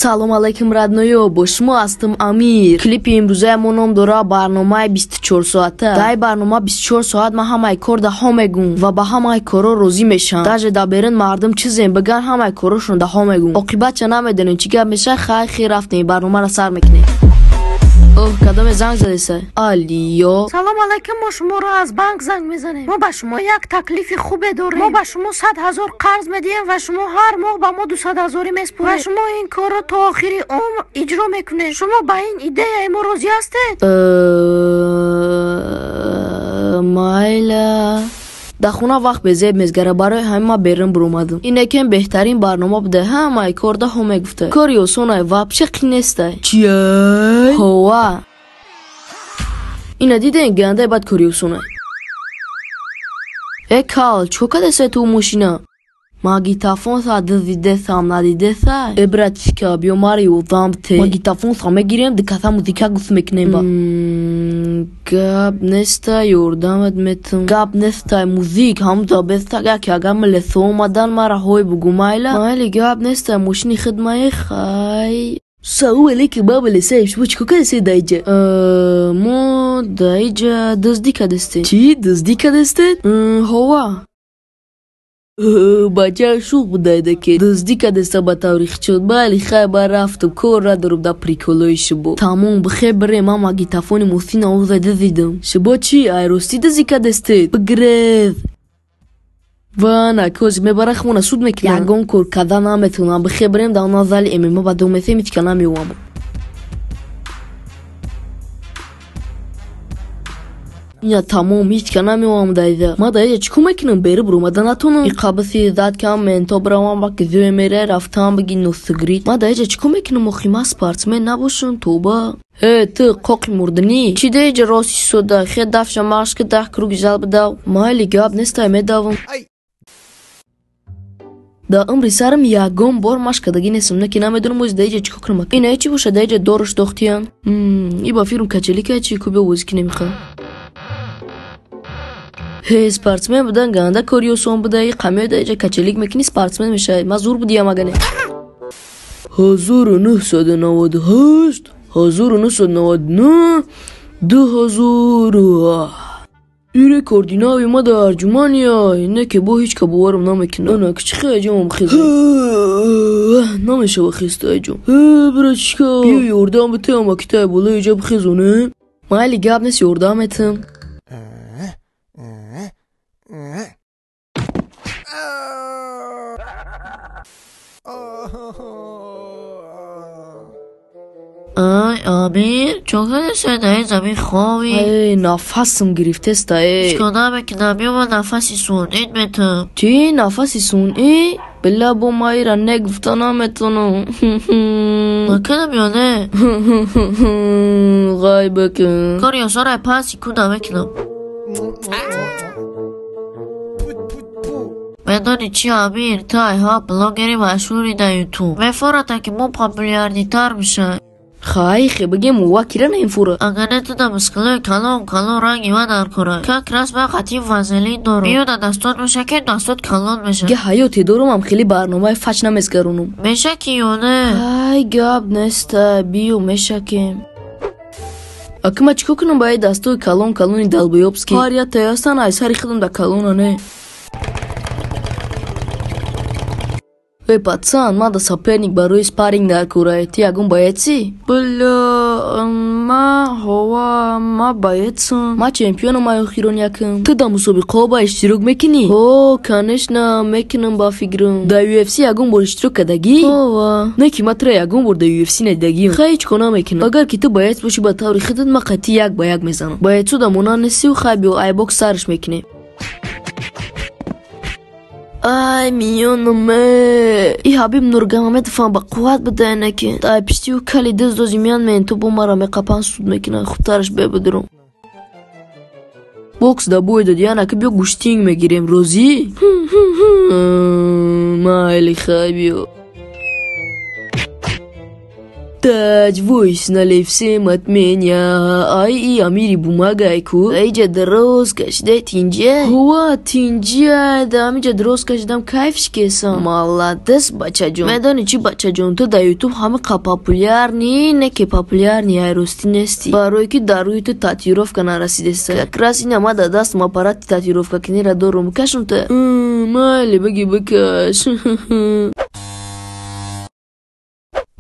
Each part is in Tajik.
Салом алейкум, родноё, бо шумо ҳастам Амир. Клипи имрӯзаи мо ном дорад барномаи 24 соата. Дар барнома 24 соат ман ҳамаи кор даҳо мегӯм ва ба ҳамаи корҳо розӣ мешавам. Даже дар берун мардум чизем биган, ҳамаи корҳошон даҳо мегӯм. Оқибатша намедонем чӣ гап мешавад. Хай, хир, рафтем, барномаро сар мекунем. Оҳ, кадоме занг задеса? Алиё. Салом алейкум, мо шуморо аз банк занг мезанем. Мо ба шумо як таклифи хубе дорем. Мо ба шумо 100 000 қарз медиҳем ва шумо ҳар моҳ ба мо 200 000 меспоред ва шумо ин корро то охири умр иҷро мекунед. Шумо ба ин идеяи мо розӣ ҳастед? Майла. Дар хона вақт безеб мезгара, барои ҳамин ман берун биромадам. Инекем беҳтарин барнома буда, ҳамаи кор даҳо мегуфта. Кори осонай, вообще қин нестай. Чия? Ҳова. Ина диден, гандаи бад кори осонай. Э, кал, чӣ кардесай ту мошина? Магнитофон са дидесам, надидесай? Э, братишка, биё маро ёрдам бите. Магнитофон са мегирем, дикаса музика гӯш мекунем ба. Гап неста, ёрдамат метам. Гап нестай, музик ҳамза беста, яке агар милесо омадан мара ҳой бугӯ, майла? Майли, гап нестай, мошини хидмаи хай. Салом алейкум, бабалесай, шумо чӣ кор кардесед дар иҷа? Мо дар иҷа дуздӣ кардестем. Чӣ, дуздӣ кардестед? Ҳова. Бача шӯх будайда ки дуздӣ кардеста ба таври хичот. Бале, хай, ба рафтам, кор надорам дар приколои шумо. Тамом, бихер бирем, ман магнитофони Муҳсин овоза дизидам. Шумо чӣ, айростӣ дуздӣ кардестед? Бигрез. Ва на кози мебара, хона суд мекунад. Ягон кор карда наметавонам. Бихер бирем дар он зали ММА ба домесем, ҳеҷ ка намеомам. Ина тамом, ҳеҷ ка намеомам даида. Ман даида чӣ кор мекунам? Беру биромада натонам. И қабиси зад кам менто биравам, ба кизӯе мере рафтам биги носигрит. Ман даиҷа чӣ кор мекунам? Охи ман спортсмен набошам, тоба. Э, ту қоқи мурданӣ. Чӣ даиҷа рост истода? Хе дафша машқ ки 10 круги зал бидав. Майли, гап нестай, медавам. Дар умри сарам ягон бор машқ кардагӣ нестам, не ки намедонам ози даиҷа чӣ кор кунам. Ина чӣ боша даиҷа дорош дохтиян? И ба фирм качелика чӣ ку биё бозӣ ки намехоҳам. Ҳе, спортсмен будан ганда кори осон буда, и қамиё даиҷа качелик мекунӣ, спортсмен мешавӣ. Ман зур будиям агане. 1998, 1999, 2000. И рекорди нави ма дар арҷумания, не ки бо ҳеҷ ка боварам намекунад. Ана ки чӣ хеле хеза. Намешава хеста айҷом. Э, братишка, биё ёрдам битеам, акитаи болои иҷа бихезонем. Майли, гап нест, ёрдам метам. Ай, Амир, чӣ кардесай дар ин замин хобӣ? Эй, нафасам гирифтеста, э. Чӣ кор намекунам, биё ман нафаси сунъит метам. Чӣ, нафаси сунъӣ? Била, бо ман ира не гуфта наметавонам. Накунам ё не? Ғайб бикун. Кори осонро 5 секунда мекунам. Медонӣ чӣ, Амир, ту айҳо блогери машҳури дар Ютуб. Мефората ки мо популярнитар мешавем. Хай, хе бигем, ува кира наинфура. Агар не, ту дар мускулои калон калон ранги ман дар кора. Как раз ман қатъи вазелин дорам. Биё дар дастот меша ки дастот калон меша. Ге ҳаёте дорумам, хеле барномаи фач намезгаронум. Меша ки ё не? Ай, гап неста, биё мешакем. Аки ман чӣ кор кунам ба ин дастои калон калони долбоёбский? Ҳар яктае ҳастан, ай сари худам дар калона не. Эй, пацан, ман да соперник барои спарринг дар кора. Ту ягон боецӣ? Бля, ма ҳова, ма боецам. Ма чемпионам ай охирон якм. Ту дар мусобиқаҳо ба иштирок мекунӣ? Ҳо, конечно, мекунам ба фикрам. Дар UFC ягон бор иштирок кардагӣ? Ҳова. Не ки ман тура ягон бор дар UFC надидагиам. Хай, ҳеҷ кор намекунам. Агар ки ту боец бошӣ ба таври худат, ман қатъи як ба як мезанам. Боецо да монанд нестию, хай биё ай бокс сарш мекунем. Ай, миёнаме. И Ҳабиб Нургамамедовам ба қувват будаена ки. Ай пиштию кали дӯз дози миён мен ту бо мара меқапан, суд мекунанд, хубтараш бебудурум. Бокс да бой дод, яна ки биё гӯштинг мегирем, розӣ? Майли, хай биё. Таҷ войс налевсем от меня. Ай, и амири бумагай ку. Айҷа дроз кашидай, тинҷа? Ҳува, тинҷа. Да амиҷа дроз кашидам, кайф шикесам. Молодец, бачаҷон. Медони чӣ, бачаҷон, ту дар ютуб ҳамиқа популярный, не ки популярный, ай ростӣ нестӣ. Барое ки дар рӯи ту татуировка нарасидеста. Как раз ина ма дар дастам аппарати татуировкакунира дорум. Кашум та? Майли, биги, бикаш.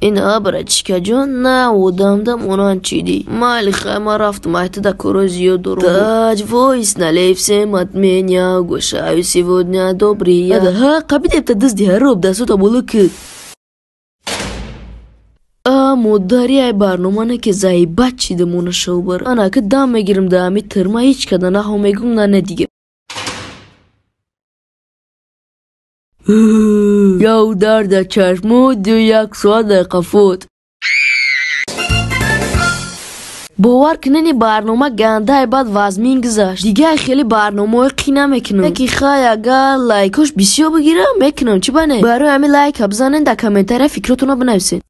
Ина, братишкаҷон, на одамда монанд чидӣ. Майли, хай, ман рафтам, айтада корҳои зиёд дорум. Таҷ войс налевсем от меня, угощаю сегодня добрый. Ҳа, қабидебта, дизди ҳароб, дастото боло кид. А модари, ай барнома не ки заибат чида мона шавбар. Ана ки дам мегирам да ами тирма, ҳеҷ када наҳо мегум, на не дига. Яв дарда чашму ду як соат дар қафот. Бовар кунени, барнома гандаи баъд вазмин гузашт. Дигар хеле барномаҳои қӣ намекунам. Яки хай, агар лайкош бисёр бигирам, мекунам, чӣ бане? Барои ҳамин лайка бизанен, дар комментария фикротонро бинависед.